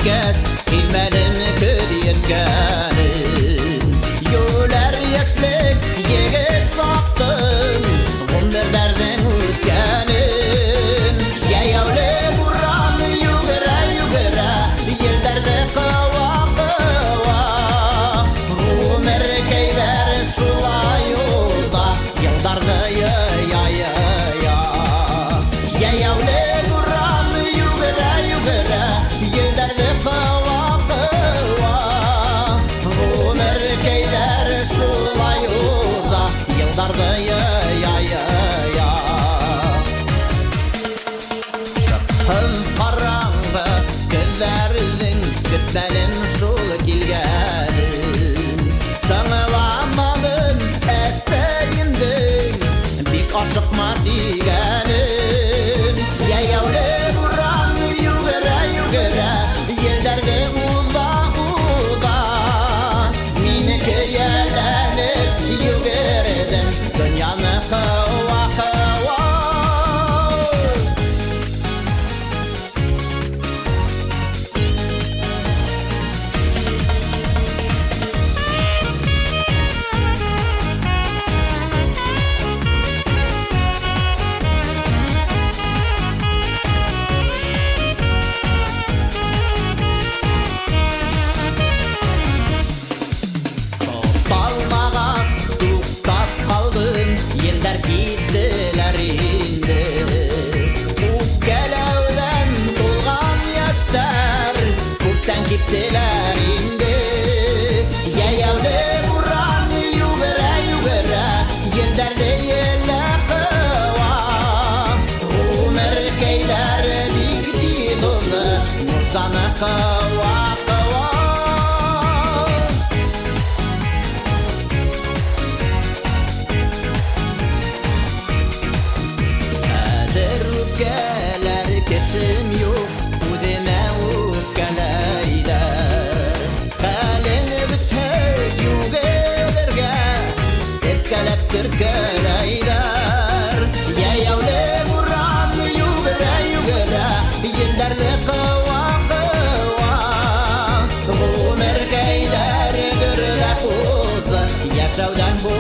җиткәс, килмәдең көз йөткәнен. Юләр яшьлек, егет саттым, гомерләрнең үткәнен. Җәяүле буран йөгерә-йөгерә, елларны куа-куа. Гомеркәйләр шулай уза, елларны җыя-җыя. Җәяүле буран йөгерә-йөгерә, елларны куа-куа. Гомеркәйләр шулай уза, елларны җыя-җыя. Шыксыз караңгы көннәрнең көтмәдем шул килгәнен. Тыңламадым әсәемнең бик ашыкма дигәнен. Җәяүле буран йөгерә-йөгерә, елларны уза-уза. Мин көяләнеп йөгердем, дөньяны куа-куа. Тоталмагач туктап калдым, еллар киттеләр инде. Үпкәләүдән тулган яшьләр күптән киттеләр инде. Җәяүле буран йөгерә-йөгерә, елларны еллар куа. Гомеркәйләр бик тиз узды, нужданы куа-куа. Хәзер үпкәләр кешем юк, үземә үпкәләйләр. Хәлең бетә йөгерергә, төрткәләп төрткәләйләр. Җәяүле буран йөгерә-йөгерә, елларны куа-куа. Гомеркәйләр гөрләп узды, яшәүдән бу